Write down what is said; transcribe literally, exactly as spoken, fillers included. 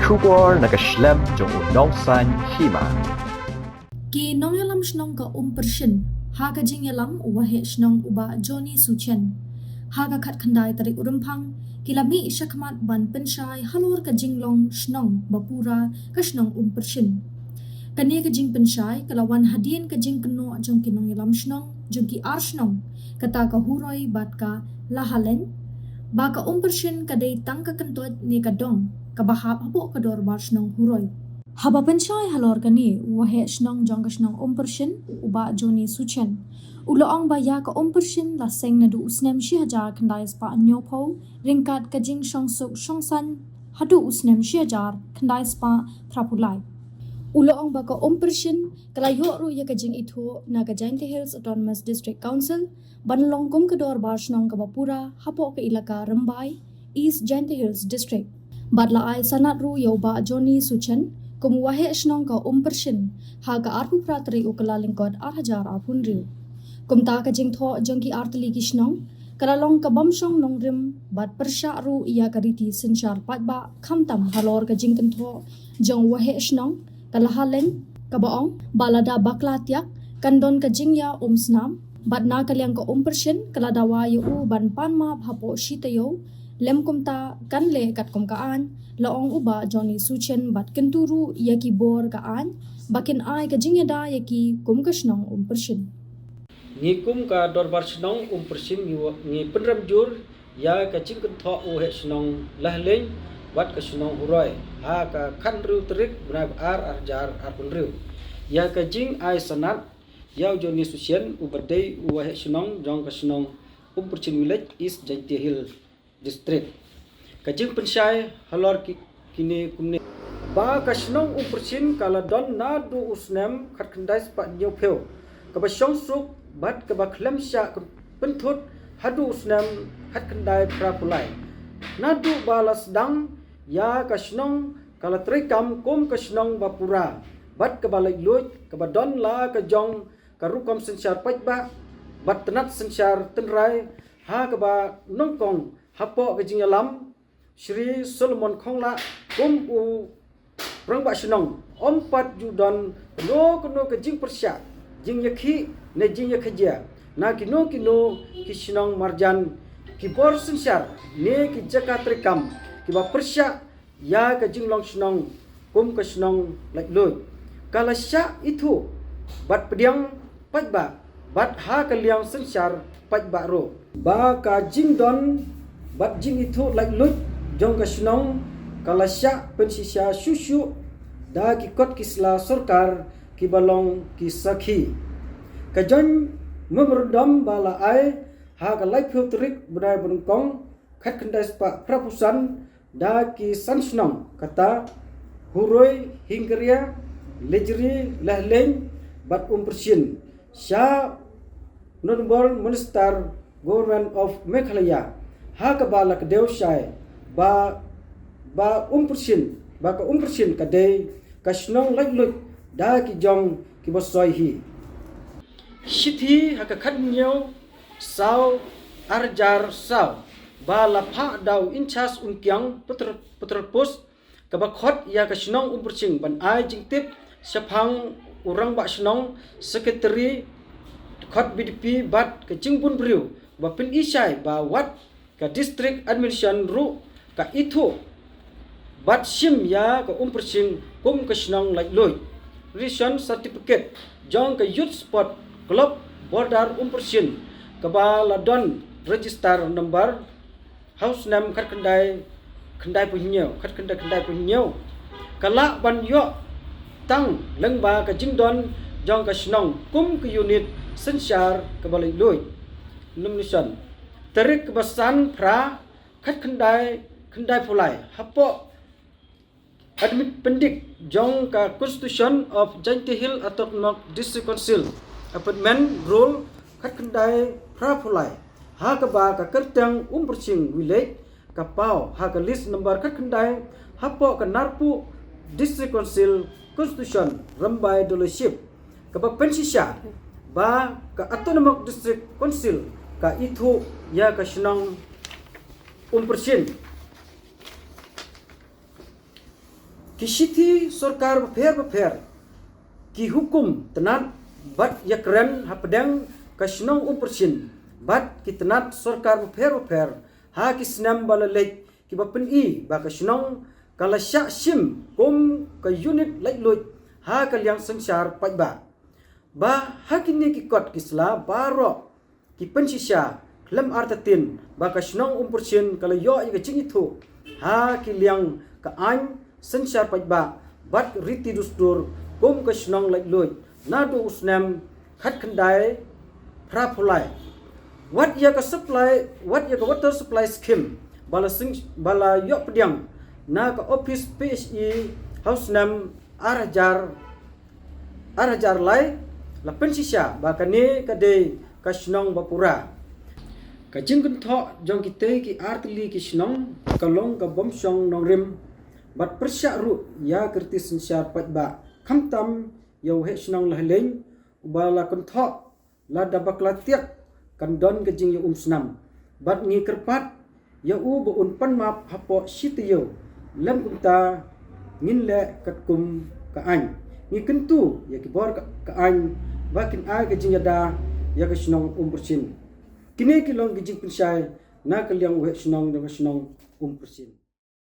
Khubor na ka shlem jong u nongsan hima. Ki nongïalam shnong ka Umpershin ha ka jingïalam u waheh shnong u Bah Johnny Suchen. Ha ka khatkhyndai tarik u Rymphang ki la mih shakhmat ban pynshai halor ka jinglong shnong ba pura ka shnong Umpershin. Kane ka jingpynshai ka la wan hadien ka jingkynnoh jong ki nongïalam shnong jong ki ar shnong, kata ka Huroi bad ka Lahaleng, ba ka Umpershin ka dei tang ka kyntoit ne ka dong kaba hap hapoh ka dorbar shnong Huroi. Haba pynshai halor kane, u waheh shnong jong ka shnong Umpershin, u Bah Johnny Suchen, u la ong ba ïa ka Umpershin la seng naduh u snem shi hajar khyndai spah hynñiewphew ryngkat ka jingshongsuk shongsaiñ haduh u snem shi hajar khyndai spah phraphew lai. U la ong ba ka Umpershin ka la ïoh ruh ïa ka jingithuh na ka Jaintia Hills Autonomous District Council ban long kum ka dorbar shnong kaba pura hapoh ka ilaka Rymbai, East Jaintia Hills District. Bad la ai sanad ruh ïa u Bah Johnny Suchen kum u waheh shnong ka Umpershin ha ka arphew phra tarik u Kyllalyngkot ar hajar arphew hynriew. Kumta ka jingthoh jong ki artylli ki shnong ka la long ka bym shong nongrim bad pyrshah ruh ïa ka riti synshar paidbah, khamtam halor ka jingkynthoh jong u waheh shnong ka Lahaleng, kaba ong ba lada bakla tiak kan don ka jingïaumsnam, bad na ka liang ka Umpershin ka la dawa ïa u ban pan map hapoh shi taïew, lym kumta kan leh katkum ka aiñ, la ong u Bah Johnny Suchen, bad kyntu ruh ïa ki bor ka aiñ ba kin ai ka jingïada ïa ki kum ka shnong Umpershin. Ngi kum ka dorbar shnong Umpershin ngi wa-, ngi pynrem jur ïa ka jingkynthoh u waheh shnong Lahaleng bad ka shnong Huroi ha ka khathynriew tarik bnai ba ar, ar hajar arphew hynriew, ïa ka jingai sanad ïa u Johnny Suchen uba dei u waheh shnong jong ka shnong Umpershin Village, East Jaintia Hills District. Ka jingpynshai halor ki, kine kumne: ba ka shnong Umpershin ka la don naduh u snem khatkhyndai spah hynñiewphew, kaba shongsuk bad kaba khlem shah pynthut haduh u snem khatkhyndai phraphew lai. Naduh ba la sdang ïa ka shnong ka la treikam kum ka shnong ba pura bad kaba laitluid, kaba don la ka jong ka rukom synshar paidbah bad tnat synshar tynrai, ha kaba nyngkong hapoh ka jingïalam Shri Solomon Khonglah kum u rangbah shnong, ym pat ju don kano kano ka jingpyrshah, jingïakhih ne jingïakajia na kino kino ki shnong marjan ki bor synshar ne ki jaka treikam kiba pyrshah ïa ka jinglong shnong kum ka shnong laitluid. Ka la shah ithuh bad pdiang paidbah bad ha ka liang synshar paidbah ruh. Ba ka jingdon bad jingithuh laitluid jong ka shnong ka la shah pynshisha shuh shuh da ki kot ki sla sorkar kiba long ki sakhi. Ka joint memorandum ba la ai ha ka laiphew tarik bnai ba nyngkong khatkhyndai spah phraphew san da ki san shnong kata Huroi, Hingkaria, Lejri, Lahleng bad Umpershin sha Honourable Minister Government of Meghalaya, ha kaba la kdew shai ba, ba Umpershin, ba ka Umpershin ka dei ka shnong laitluid da ki jong kiba soi hi. Shithi ha ka khathynñiew saw ar hajar saw ba la phah da u in-charge Umkiang Peter, Peter Post, kaba khot ïa ka shnong Umpershin ban ai jingtip shaphang u rangbah shnong, secretary, khot B D P bad ka jingbun briew ba pyni shai ba wat ka district administration ruh ka ithuh bad shim ïa ka Umpershin kum ka shnong laitluid. Ration certificate jong ka Youth Sport Club Border Umpershin kaba la don register number ha u snem khatkhyndai khyndai phew hynñiew, khatkhyndai khyndai phew hynñiew, ka lah ban ïoh tang lyngba ka jingdon jong ka shnong kum ka unit synshar kaba laitluid. Nomination tarik kaba san phra khatkhyndai khyndai phew lai hapoh Admit Pendik jong ka Constitution of Jaintia Hill Autonomous District Council, Appointment Roll khatkhyndai phra phew lai, ha kaba ka kyrteng Umpershin Village ka paw ha ka list number khatkhyndai hapoh ka Narpuh District Council Constitution Rymbai Doloi Ship, kaba pynshisha ba ka Autonomous District Council ka ithuh ïa ka shnong Umpershin. Ki shithi sorkar bapher bapher, ki hukum tnat bad ïakren hapdeng ka shnong Umpyrshit bad ki tnat sorkar bapher bapher ha ki snem ba la leit, kiba pyni ba ka shnong ka la shah shim kum ka unit laitluid ha ka liang synshar paidbah. Ba ha kine ki kot ki sla baroh ki pynshisha khlem artatien ba ka shnong Umpyrshit ka la ïoh ïa ka jingithuh ha ki liang ka aiñ synshar paidbah bad riti dustur kum ka shnong laitluid naduh u snem khatkhyndai phraphew lai. Wat ïa ka supply, wat ïa ka water supply scheme ba la sing, ba la ïoh pdiang na ka office P H E ha u snem ar hajar, ar hajar lai, la pynshisha ba kane ka dei ka shnong ba pura. Ka jingkynthoh jong kitei ki artylli ki shnong ka long ka Bymshong Nongrim bad pyrshah ruh ïa ka riti synshar paidbah, khamtam ïa u heh shnong Lahaleiñ uba la kynthoh lada bakla tiak kan don ka jingïaumsnam. Bad ngi kyrpad ïa u ba un pan map hapoh shi taïew, lem kumta ngin leh katkum ka aiñ. Ngi kyntu ïa ki bor ka, ka aiñ ba kin ai ka jingïada ïa ka shnong Umpyrshit. Kine ki long ki jingpynshai na ka liang u heh shnong jong ka shnong Umpyrshit.